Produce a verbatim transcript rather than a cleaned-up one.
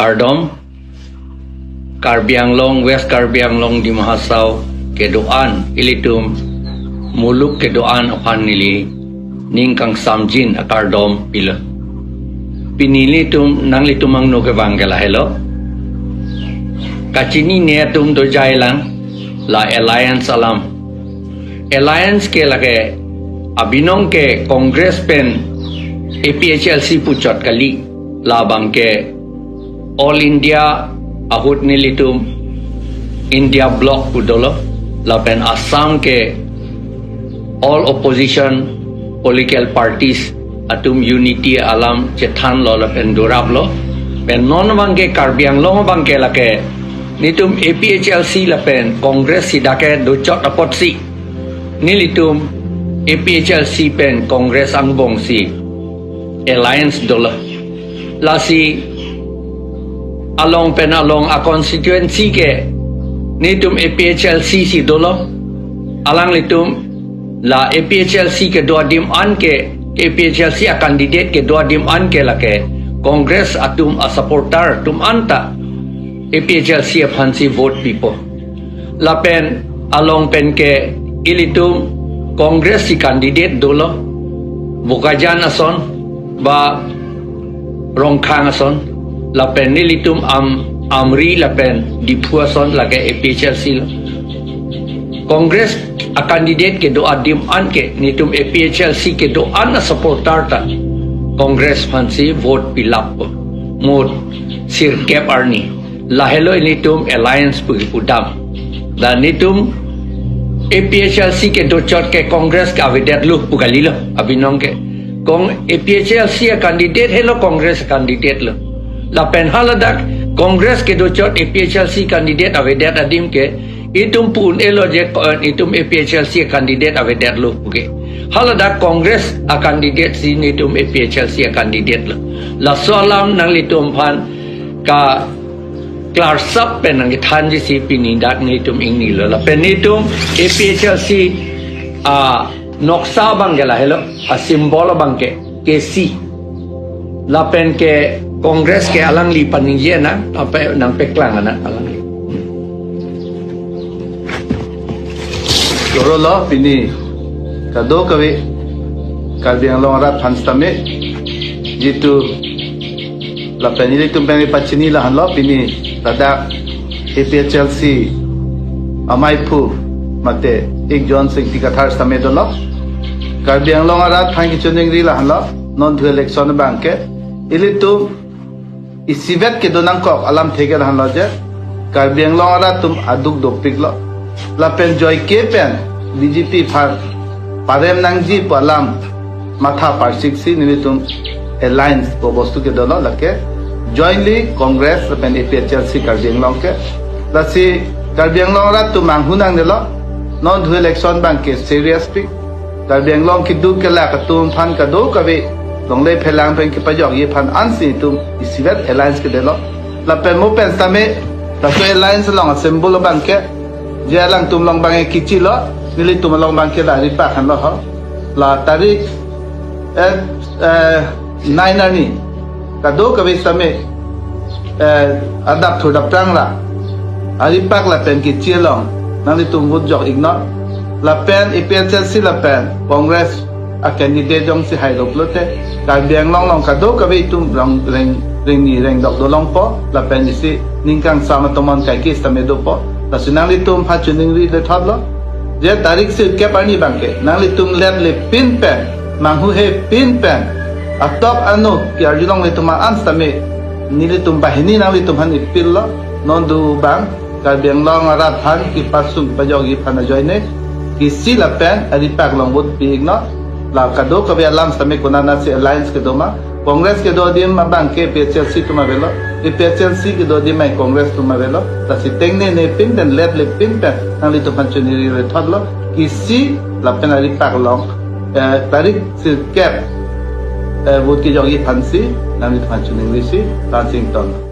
Kardom, Karbi Anglong, West Karbi Anglong, Dima Hasao kedo-an, ilitum muluk kedo-an aphan neli ning kangsamjin akardom pilo. Pini ilitum, nanglitum angno kevang ke lahelo. Kachinine atum dojailang, la alliance alam. Alliance ke lake abinong ke Congress pen A P H L C puchot kali, labang ke All India ahut nelitum India Bloc pu dolo, lapen Assam ke all opposition political parties atum unity alam chethanlo lapen doraplo. Pen non abang ke Karbi Anglong abang ke lake nelitum A P H L C lapen Congress sida kedochot apotsi nelitum A P H L C pen Congress angbongsi alliance dolo. Lasi along pen along a constituency ke nelitum A P H L C si dolo. Alanglitum la A P H L C kedo adim an ke, A P H L C a candidate kedo adim an ke lake Congress atum a supporter atum anta A P H L C aphansi vote pipo. Lapen along pen ke ilitum Congress si candidate dolo, Bokajan ason ba Rongkhang ason, lapen nelitum Am Amri lapen Diphu ason lake A P H L C lo. Congress a candidate kedo adim an ke nelitum A P H L C kedo-an a supporter ta Congress aphansi vote pilappo. Mut sirkep arni. Lahelo nelitum alliance pu kipudam. Dan nelitum A P H L C kedochot ke Congress ke avedetlo pu kalilo abinong ke. Kong A P H L C a candidate helo Congress candidate lo. Lapen haladak Congress kedochot A P H L C candidate avedet adim ke itum pu un-elo je, eh, itum A P H L C candidate avedetlo pu ke. Haladak Congress a candidate si nelitum A P H L C a candidate lo. Laso alam nanglitum aphan ka klarsap pen nangkethanji si pini dak nelitum ingnilo. Lapen nelitum A P H L C a noksa abang ke lahelo, a symbol abang ke K C. Lapen ke Congress ke alangli paningje na, apa nangpeklang na alangli. Lorolo pini kadokave Karbi Anglong arat aphan sitame jitu lapen ilitum pen pachini lahenlo pini ladak A P H L C amaiphu mate Ekjonsing Ingti Kathar sitame dolo. Karbi Anglong arat aphan kachiningri lahenlo, non thu election abang ke ilitum isivet kedo nangkok alamthe ke lahenlo je Karbi Anglong arat atum aduk dopiklo. Lapen joike pen B J P aphan parem nangji pu alam matha parsiksi nelitum alliance pu bostu ke dolo, lake jointly Congress lapen A P H L C Karbi Anglong ke. Lasi Karbi Anglong arat atum manghu nangnelo, non thu election abang ke serious pik. Karbi Anglong keduk kelak atum aphan kadokave longle phelang pen kepajokji aphan ansi itum isivet alliance kedelo. Lapen mo pen sitame laso alliance along a symbol abang ke je alangtum along abang ke kichi lo, nelitum along abang ke la ripak henlo ho. La tarik, eh, eh, nine arni kadokave sitame, eh, adap thur daprang ra aripak lapen kichi along nanglitum vote jok-iknon. Lapen A P H L C lapen Congress a candidate jongsi hairop lote Karbi Anglong along kadokave itum rong reng rengni rengdok dolongpo, lapen isi ning kangsam atomon kaike sitame dopo. Lasi nanglitum aphan chiningri lethotlo je tarik sirkep arni abang ke nanglitum letle pin pen, manghuhe pin pen, atok anu ke-arjulongle atum an sitame nelitum banghini nanglitum aphan ipillo. Non thu abang Karbi Anglong arat aphan kepasung pajokji aphan ajoine kichi lapen aripak along vote pi-iknon. La kadokave alam sitame konatsi alliance kedo ma, Congress kedo adim abang ke A P H L C atum avelo, A P H L C kedo adim ai Congress atum avelo. Lasi tengnene pin pen letle pin pen nanglitum aphan chiningri lethotlo, kichi lapen aripak along, eh, tarik sirkep, eh, vote kejokji aphansi nanglitum aphan chiningrisi, la-an si ingtonlo.